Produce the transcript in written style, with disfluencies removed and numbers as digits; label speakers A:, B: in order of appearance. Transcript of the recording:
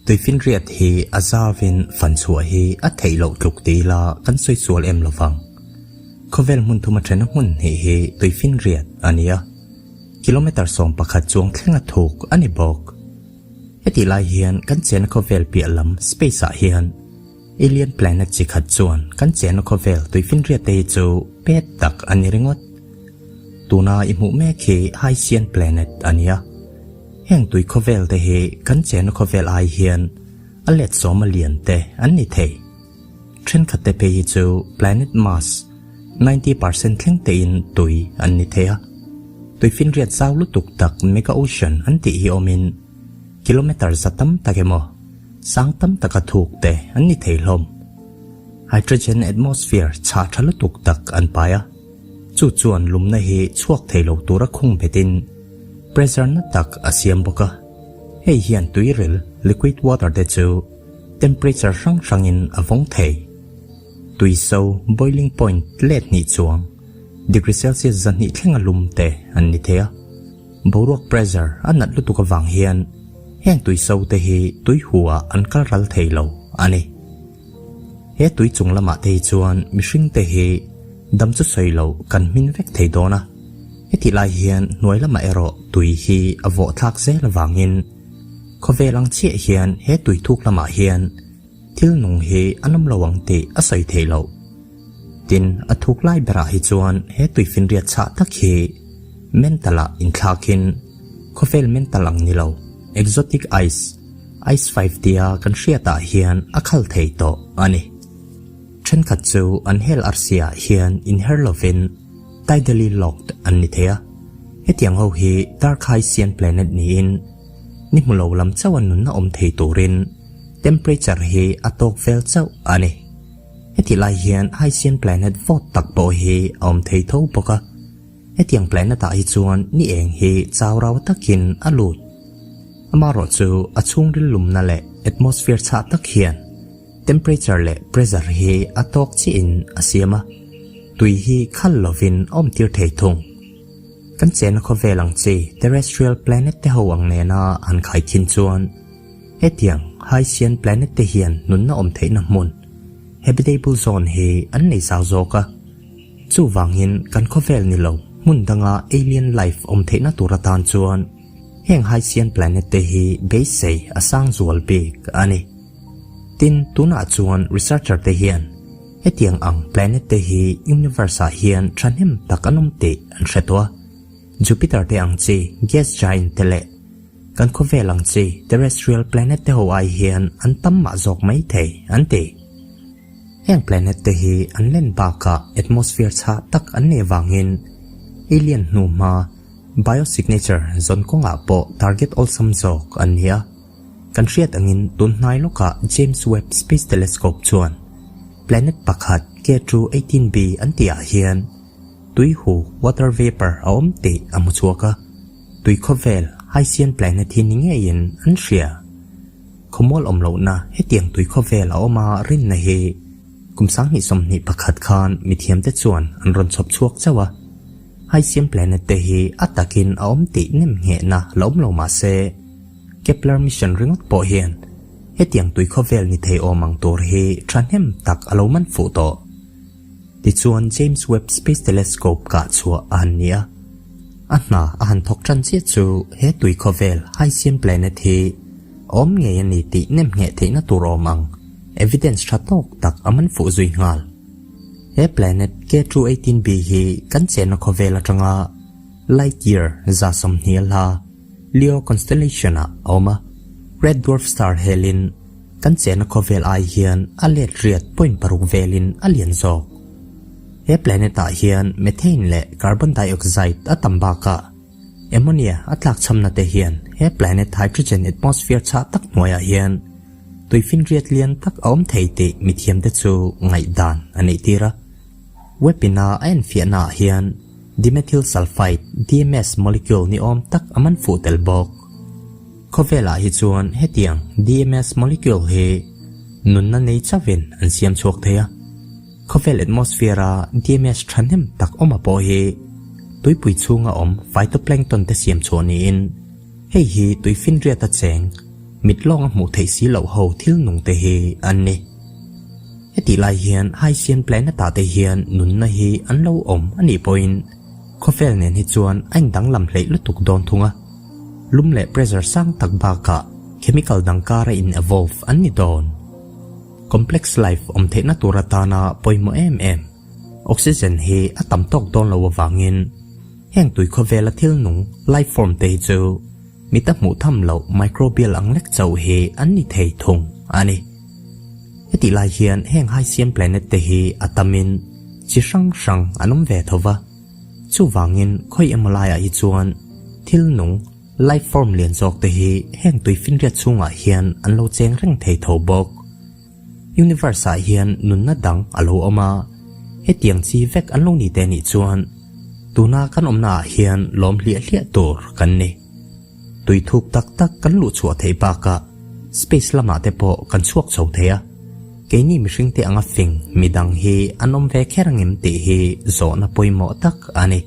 A: Tuifinriat hi a zauvin fan chhuah hi a theih loh tluk ti ila kan sawi sual em lovang. Khawvel hmun thuma thena hmun hnih hi tuifinriat a ni a, kilometre 11 chuang thlenga thuk a ni bawk. Hetih lai hian kan chena khawvel piah lam space ah hian alien planet chi khat chuan kan chena khawvel tuifinriat te hi chu pet tak a ni ringawt. Tuna i hmuh mek hi Hycean planet a ni a. Heng tui khawvel te hi kan chena khawvel ai hian a let sawma lian te an ni thei. Thenkhat te phei hi chu planet Mars 90% thleng tein tui an ni thei a. Tuifinriat zau lutuk tak mega ocean an tih hi awmin kilometre za tam tak emaw sang tam taka thuk te an ni thei hlawm. Hydrogen atmosphere chhah tha lutuk tak an pai a, chu chuan lumna hi chhuak thei lo tura khung betin pressure na tak a siam bawk a. Hei hian tuiril, liquid water, te chu temperature hrang hrangin a vawng thei. Tui so, boiling point, let hnih chuang, degree Celsius 200 thlenga lum te an ni thei a. Boruak pressure a nat lutuk avang hian heng tui so te hi tui huah an kal ral thei lo a ni. He tui chung lamah te hi chuan mihring te hi dam chu sawi loh kan hmin vek thei dawn a. Hetih lai hian hnuai lamah erawh tui hi a vawh thlak zel avangin khawvel ang chiah hian he tui thuk lamah hian thil nung hi an awm lo ang tih a sawi theih loh. Tin, a thuk lai berah hi chuan he tui finriat chhah tak hi mental ah inthlakin khawvel mental ang ni lo, exotic ice, ice 5 tia kan hriatah hian a khal thei tawh a ni. Thenkhat chu an hel arsi ah hian inher lovin tidally locked an ni thei a. Hetiang ho hi dark Hycean planet niin ni hmu lo lam chauh a nunna awm thei turin temperature hi a tawk vel chauh a ni. Hetih lai hian Hycean planet vawt tak pawh hi a awm thei tho bawk a. Hetiang planet ah hi chuan ni eng hi chau rau takin a lut. Amaherawh chu a chhungril lumna leh atmosphere chhah tak hian temperature leh pressure hi a tawk chiahin a siam a, tui hi khal lovin a awm tir thei thung. Kan chena khawvel ang chi terrestrial planet te ho ang nena an khai khin chuan hetiang Hycean planet te hian nunna awm theihna hmun, habitable zone, hi an nei zau zawk a. Chuvangin kan khawvel ni lo hmun danga alien life awm theihna tur atan chuan heng Hycean planet te hi beisei a sang zual bik a ni. Tin, tunah chuan researcher te hian hetiang ang planet te hi universe ah hian thahnem tak an awm tih an hre tawh a. Jupiter te ang chi gas giant te leh kan khawvel ang chi terrestrial planet te ho ai hian an tam mah zawk mai thei an ti. Heng planet te hi an len bakah atmosphere chhah tak an neih avangin alien hnuhma biosignature zawn kawngah pawh target awlsam zawk an ni a. Kan hriat angin tun hnai lawkah James Webb Space Telescope chuan planet pakhat K2 18b an tihah hian tui hu, water vapor, a awm tih a hmu chhuak a, tui khawvel, Hycean planet, hi ni ngeiin an hria. Khawmual awm lohna hetiang tui khawvel a awm a rinna hi kum 2021 khan mithiamte chuan an rawn chhawp chhuak chauh a. Hycean planet te hi a takin a awm tih nem nghehna la awm lo mah se, Kepler mission ringawt pawh hian hetiang tui khawvel ni thei awm ang tur hi thahnem tak a lo man fuh tawh. Tichuan James Webb Space Telescope kah chhuah a han ni a, a hna a han thawk tan chiah chu he tui khawvel Hycean planet hi awm ngei a ni tih nem ngheh theihna tur awm ang evidence tha tawk tak a man fuh zui nghal. He planet K2-18b hi kan chenna khawvel atanga light year 120 a hla Leo constellation ah a awm a, red dwarf star helin kan chenna khawvel ai hian a let riat point paruk velin a lian zawk. He planet ah hian methane leh carbon dioxide a tam bakah ammonia a tlakchhamna te hian he planet hydrogen atmosphere chhah tak hnuaiah hian tuifinriat lian tak a awm thei tih mithiamte chu ngaihdan a neih tir a. Web-in a a enfiahna ah hian Dimethyl sulfide, DMS, molecule ni awm tak a man fuh tel bawk. Khawvelah hi chuan hetiang DMS molecule hi nunna nei chauhin an siam chhuak thei a. Khawvel atmosphere-a DMS thahnem tak awma pawh hi tuipui chhunga awm phytoplankton te siam chhuah niin hei hi tuifinriata cheng. Mit lawnga hmuh theih si loh ho thil nung te hi an ni. Hetih lai hian Hycean planet ah te hian nunna hi an lo awm a nih pawhin khawvel nen hi chuan a indanglam hleih lutuk dawn thung a. Lum leh pressure sang tak bakah chemical dang kara in evolve an ni dawn. Complex life awm theihna tur atana pawimawh em em oxygen hi a tam tawk dawn lo avangin heng tui khawvela thil nung life form te hi chu Mita hmuh tham loh microbial ang lek chauh hi an ni thei thung a ni. Hetih lai hian heng Hycean planet te hi a tamin chi hrang hrang an awm ve tho va. Chuvangin khawi emaw laiah hi chuan thil nung, life form lian zawk te hi heng tuifinriat chhungah hian an lo cheng reng thei tho bawk. Universe ah hian nunna dang a lo awm a, hetiang chi vek an lo ni te nih chuan tuna kan awmna ah hian lawm hliah hliah tur kan ni. Tui thuk tak tak kan luh chhuah theih bakah space lamah te pawh kan chhuak chho thei a, keini mihring te anga fing midang hi an awm ve kher angem tih hi zawhna pawimawh tak a ni.